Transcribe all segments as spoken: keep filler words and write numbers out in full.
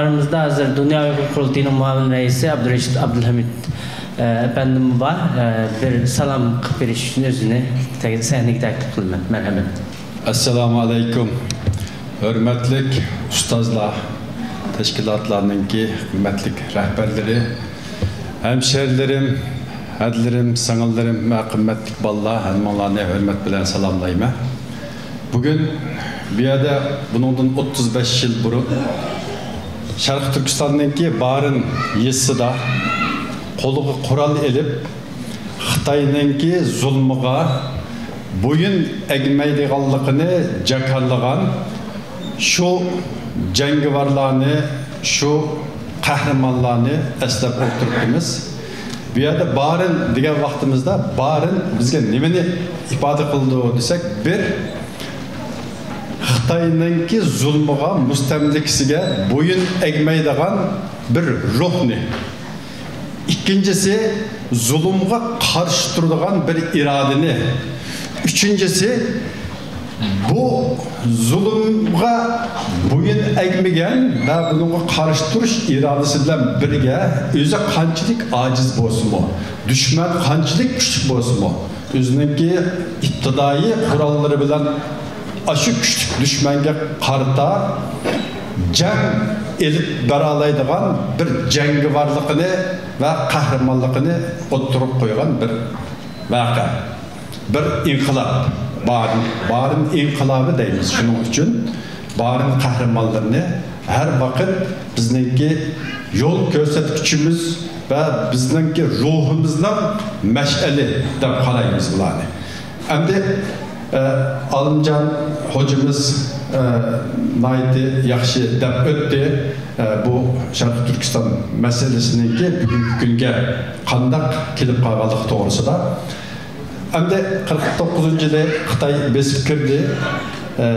ئارىمىزدا ھازىر دۇنيا ئۇيغۇر قۇرۇلتىيىنىڭ مۇئاۋىن رەئىسى ئابدۇرېشىت ئابدۇلھەمىد، ئە، ئەپەندىمۇ بار. ئە، بىر سالام قىلىپ بېرىش ئۈچۈن ئۆزىنى تە-، سەھنىگە تەكلىپ قىلىمەن. مەرھەمەت. ئەسسالامۇ ئەلەيكۇم. ھۆرمەتلىك ئۇستازلار، تەشكىلاتلارنىڭكى ھۆرمەتلىك رەھبەرلىرى، ھەمشەھىرىلىرىم، ھەدىلىرىم، سىڭىللىرىم ۋە قىممەتلىك بالىلار، ھەممىڭلارنى ھۆرمەت بىلەن سالاملايمەن. بۈگۈن بۇ يەردە بۇنىڭدىن ئوتتۇز بەش يىل بۇرۇن شەرقىي تۈركىستاننىڭكى بارىن يېزىسىدا قولىغا قورال ئېلىپ، خىتاينىڭكى زۇلمىغا بويۇن ئەگمەيدىغانلىقىنى جاكارلىغان شۇ جەڭگىۋارلارنى، شۇ قەھرىمانلارنى ئەسلەپ ئولتۇرۇپتىمىز. بۇ يەردە بارىن دېگەن ۋاقتىمىزدا، بارىن بىزگە نېمىنى ئىپادە قىلىدۇ دېسەك، بىر، خىتاينىڭكى زۇلمىغا، مۇستەملىكىسىگە بويۇن ئەگمەيدىغان بىر روھنى، ئىككىنچىسى، زۇلۇمغا قارشى تۇرىدىغان بىر ئىرادىنى، ئۈچىنچىسى، بۇ زۇلۇمغا بويۇن ئەگمىگەن ۋە بۇنىڭغا قارشى تۇرۇش ئىرادىسى بىلەن بىرگە، ئۆزى قانچىلىك ئاجىز بولسىمۇ، دۈشمەن قانچىلىك كۈچلۈك بولسىمۇ، ئۆزىنىڭكى ئىپتىدائىي قوراللىرى بىلەن ئاشۇ كۈچلۈك دۈشمەنگە قارىتا جەڭ ئېلىپ بېرەلەيدىغان بىر جەڭگىۋارلىقىنى ۋە قەھرىمانلىقىنى ئوتتۇرىغا قويغان بىر ۋەقە، بىر ئىنقىلاب. بارىن، بارىن ئىنقىلابى دەيمىز شۇنىڭ ئۈچۈن. بارىن قەھرىمانلىرىنى ھەر ۋاقىت بىزنىڭكى يول كۆرسەتكۈچىمىز ۋە بىزنىڭكى روھىمىزنىڭ مەشئەلى دەپ قارايمىز بۇلارنى. ئەمدى، ئە، ئالىمجان خوجىمىز، ئە، ناھايىتى ياخشى دەپ ئۆتتى، ئە، بۇ شەرقىي تۈركىستان مەسىلىسىنىڭكى بۈگۈنكى كۈنگە قانداق كېلىپ قالغانلىقى توغرىسىدا. ئەمدى قىرىق توققۇزىنچى يىلى خىتاي بېسىپ كىردى. ئە،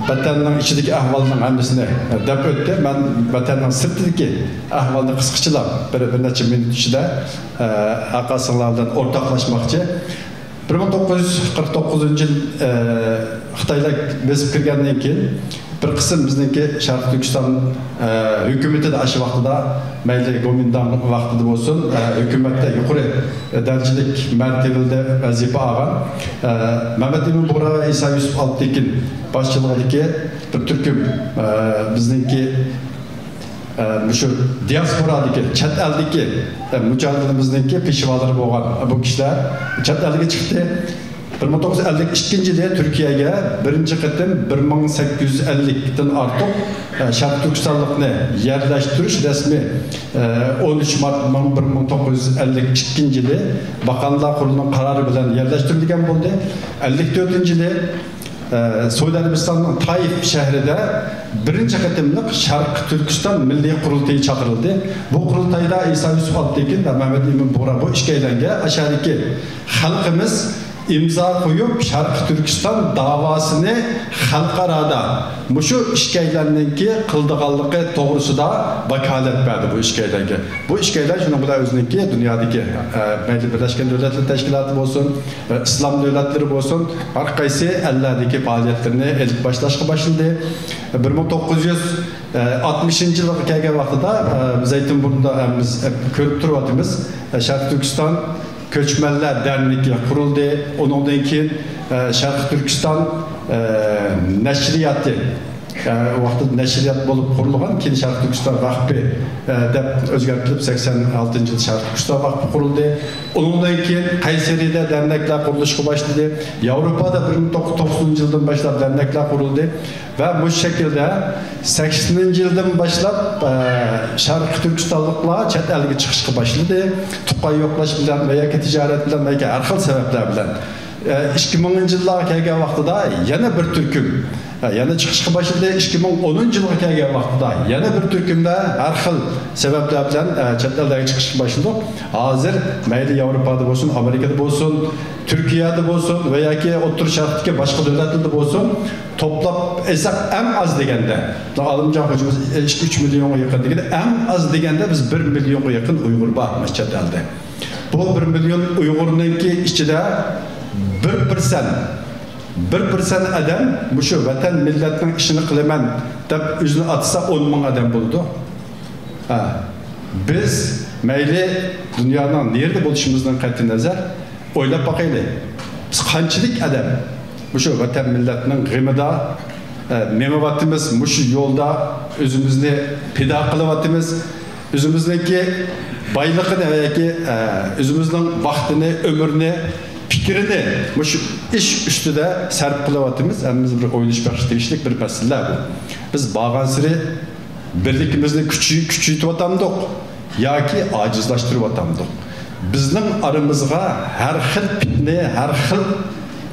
ۋەتەننىڭ ئىچىدىكى ئەھۋالنىڭ ھەممىسىنى دەپ ئۆتتى. مەن ۋەتەننىڭ سىرتىدىكى ئەھۋالنى قىسقىچىلا بىر، بىر نەچچە مىنۇت ئىچىدە، ئە، ئاقا سىڭلار بىلەن ئورتاقلاشماقچى. بىر مىڭ توققۇز يۈز قىرىق توققۇزىنچى يىل، ئە، خىتايلار بېسىپ كىرگەندىن كېيىن، بىر قىسىم بىزنىڭكى شەرقىي تۈركىستان، ئە، ھۆكۈمىتىدە ئاشۇ ۋاقتىدا، مەيلى گومىنداڭ ۋاقتىدا بولسۇن، ئە، ھۆكۈمەتتە يۇقىرى دەرىجىلىك مەرتىۋىلىدە ۋەزىپە ئالغان، ئە، مەمەت ئىمىن بۇغرا ۋە ئىسا يۈسۈپ ئالپتېكىن باشچىلىقىدىكى بىر تۈركۈم، ئە، بىزنىڭكى ئە، مۇشۇ دىياسپورادىكى، چەت ئەلدىكى، ئە، مۇجاھىدلىرىمىزنىڭكى پېشۋالىرى بولغان بۇ كىشىلەر چەت ئەلگە چىقتى. بىر مىڭ توققۇز يۈز ئەللىك ئىككىنچى يىلى تۈركىيەگە بىرىنچى قېتىم بىر مىڭ سەككىز يۈز ئەللىكتىن ئارتۇق، ئە، شەرقىي تۈركىستانلىقنى يەرلەشتۈرۈش رەسمىي، ئە، ئون ئۈچ مارت بىر مىڭ توققۇز يۈز ئەللىك ئىككىنچى يىلى باقانلار قۇرۇلىنىڭ قارارى بىلەن يەرلەشتۈرۈلگەن بولدى. ئەللىك تۆتىنچى يىلى ئە، سەئۇدى ئەرەبىستاننىڭ تايىف شەھىرىدە بىرىنچى قېتىملىق شەرقىي تۈركىستان مىللىي قۇرۇلتىيى چاقىرىلدى. بۇ قۇرۇلتايدا ئىسا يۈسۈپ ئالپتېكىن ۋە مەمەت ئىمىن بۇغرا بۇ ئىككىيلەنگە ئاشۇ يەردىكى خەلقىمىز ئىمزا قويۇپ، شەرقىي تۈركىستان داۋاسىنى خەلقئارادا مۇشۇ ئىككىيلەننىڭكى قىلىدىغانلىقى توغرىسىدا ۋاكالەت بەردى بۇ ئىككىيلەنگە. بۇ ئىككىيلەن شۇنىڭ بىلەن ئۆزىنىڭكى دۇنيادىكى، ئە، مەيلى بىرلەشكەن دۆلەتلەر تەشكىلاتى بولسۇن، ئىسلام دۆلەتلىرى بولسۇن، ھەر قايسى ئەللەردىكى پائالىيەتلىرىنى ئېلىپ باشلاشقا باشلىدى. بىر مىڭ توققۇز يۈز ئاتمىشىنچى يىلغا كەلگەن ۋاقتىدا، بىز زەيتۇنبۇرنىدا ھەممىمىز كۆرۈپ تۇرۇۋاتىمىز، شەرقىي تۈركىستان كۆچمەنلەر دەرنىكى قۇرۇلدى. ئۇنىڭدىن كېيىن، شەرقىي تۈركىستان نەشرىياتى، ئە، ۋاقتىدا نەشرىيات بولۇپ قۇرۇلغان، كېيىن شەرقىي تۈركىستان ۋەقپى، ئە، دەپ ئۆزگەرتىلىپ، سەكسەن ئالتىنچى يىلى شەرقىي تۈركىستان ۋەقپى قۇرۇلدى. ئۇنىڭدىن كېيىن قەيسەرىدە دەرنەكلەر قۇرۇلۇشقا باشلىدى. ياۋروپادا بىر مىڭ توققۇز يۈز توقسىنىنچى يىلدىن باشلاپ دەرنەكلەر قۇرۇلدى ۋە مۇشۇ شەكىلدە سەكسىنىنچى يىلدىن باشلاپ، ئە، شەرقىي تۈركىستانلىقلار چەت ئەلگە چىقىشقا باشلىدى. تۇغقان يوقلاش بىلەن ۋە ياكى تىجارەت بىلەن ۋە ياكى ھەر خىل سەۋەبلەر بىلەن. ئىككى مىڭىنچى يىللارغا كەلگەن ۋاقتىدا يەنە بىر تۈركۈم، يەنە چىقىشقا باشلىدى. ئىككى مىڭ ئونىنچى يىلغا كەلگەن ۋاقتىدا يەنە بىر تۈركۈملەر ھەر خىل سەۋەبلەر بىلەن چەت ئەللەرگە چىقىشقا باشلىدۇق. ھازىر مەيلى ياۋروپادا بولسۇن، ئامېرىكىدا بولسۇن، تۈركىيەدە بولسۇن ۋە ياكى ئوتتۇرا شەرقتىكى باشقا دۆلەتلەردە بولسۇن، توپلاپ ئېلساق ئەڭ ئاز دېگەندە، ئالىمجان خوجىمىز ئىككى ئۈچ مىليونغا يېقىن دېگەندە، ئەڭ ئاز دېگەندە بىز بىر مىليونغا يېقىن ئۇيغۇر بار چەت ئەلدە. بۇ بىر مىليون ئۇيغۇرنىڭكى ئىچىدە بىر پىرسەنت، بىر پىرسەنت ئادەم مۇشۇ ۋەتەن مىللەتنىڭ ئىشىنى قىلىمەن دەپ ئۆزىنى ئاتىسا، ئون مىڭ ئادەم بولىدۇ. ھە، بىز مەيلى دۇنيانىڭ نېرىدە بولۇشىمىزدىن قەتئىينەزەر، ئويلاپ باقايلى. بىز قانچىلىك ئادەم مۇشۇ ۋەتەن مىللەتنىڭ غېمىدا، ئە، مېڭىۋاتىمىز، مۇشۇ يولدا ئۆزىمىزنى پىدا قىلىۋاتىمىز، ئۆزىمىزنىڭكى بايلىقىنى ياكى، ئە، ئۆزىمىزنىڭ ۋاقتىنى، ئۆمرىنى، پىكرىنى مۇشۇ ئىش ئۈستىدە سەرپ قىلىۋاتىمىز. ھەممىمىز بىر ئويلىشىپ بېقىشقا تېگىشلىك بىر مەسىلە بۇ. بىز بارغانسېرى بىرلىكىمىزنى كۈچەي-، كۈچەيتىۋاتامدۇق ياكى ئاجىزلاشتۇرۇۋاتامدۇق؟ بىزنىڭ ئارىمىزغا ھەر خىل پىتنە، ھەر خىل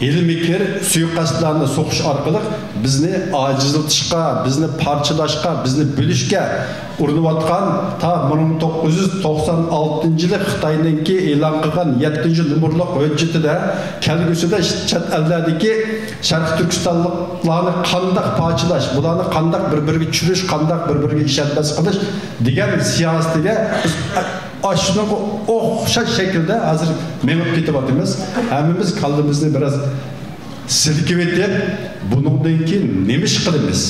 ھىيلە-مىكىر، سۇيىقەستلەرنى سوقۇش ئارقىلىق بىزنى ئاجىزلىتىشقا، بىزنى پارچىلاشقا، بىزنى بۆلۈشكە ئۇرۇنۇۋاتقان، تا بىر مىڭ توققۇز يۈز توقسان ئالتىنچى يىلى خىتاينىڭكى ئېلان قىلغان يەتتىنچى نومۇرلۇق ھۆججىتىدە كەلگۈسىدە چەت ئەللەردىكى شەرقىي تۈركىستانلىقلارنى قانداق پارچىلاش، بۇلارنى قانداق بىر-بىرىگە چۈشۈرۈش، قانداق بىر-بىرىگە ئىشەنمەس قىلىش دېگەن سىياسىتىگە بىز ئاشۇنىڭغا ئوخشاش شەكىلدە ھازىر مېڭىپ كېتىۋاتىمىز. ھەممىمىز كاللىمىزنى بىراز سىلكىۋېتىپ، بۇنىڭدىن كېيىن نېمە ئىش قىلىمىز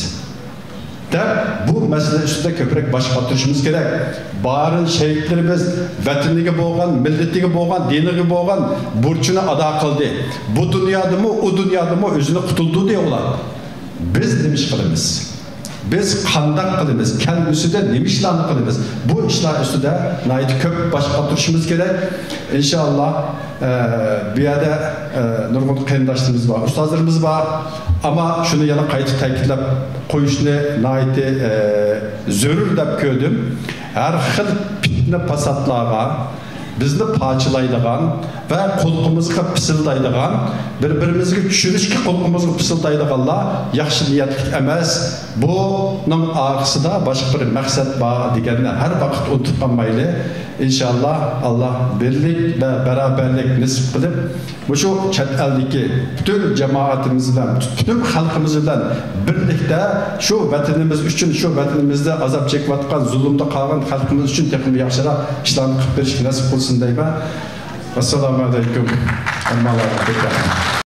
دەپ، بۇ مەسىلە ئۈستىدە كۆپرەك باش قاتۇرۇشىمىز كېرەك. بارىن شېھىتلىرىمىز ۋەتىنىگە بولغان، مىللىتىگە بولغان، دىنىغا بولغان بۇرچىنى ئادا قىلدى. بۇ دۇنيادىمۇ، ئۇ دۇنيادىمۇ ئۆزىنى قۇتۇلدۇردى ئۇلار. بىز نېمە ئىش قىلىمىز؟ بىز قانداق قىلىمىز؟ كەلگۈسىدە نېمە ئىشلارنى قىلىمىز؟ بۇ ئىشلار ئۈستىدە ناھايىتى كۆپ باش قاتۇرۇشىمىز كېرەك. ئىنشائاللا، ئە، بۇ يەردە، ئە، نۇرغۇن قېرىنداشلىرىمىز بار، ئۇستازلىرىمىز بار. ئەمما شۇنى يەنە قايتا تەكىتلەپ قويۇشنى ناھايىتى، ئە، زۆرۈر دەپ كۆردۈم. ھەر خىل پىتنە-پاساتلارغا، بىزنى پارچىلايدىغان ۋە قۇلىقىمىزغا پىسىلدايدىغان، بىر-بىرىمىزگە چۈشۈرۈشكە قۇلىقىمىزغا پىسىلدايدىغانلار ياخشى نىيەتلىك ئەمەس. بۇنىڭ ئارقىسىدا باشقا بىر مەقسەت بار دېگەننى ھەر ۋاقىت ئۇنتۇپ قالمايلى. ئىنشاللا، ئاللا بىرلىك ۋە بارابەرلىك نېسىپ قىلىپ، مۇشۇ چەت ئەلدىكى پۈتۈن جامائىتىمىز بىلەن، پۈتۈن خەلقىمىز بىلەن بىرلىكتە شۇ ۋەتىنىمىز ئۈچۈن، شۇ ۋەتىنىمىزدە ئازاب چېكىۋاتقان، زۇلۇمدا قالغان خەلقىمىز ئۈچۈن تېخىمۇ ياخشىراق ئىشلارنى قىلىپ بېرىشكە نېسىپ قىلسۇن دەيمەن. ئەسسالامۇ ئەلەيكۇم. ھەممىڭلارغا كۆپ رەھمەت.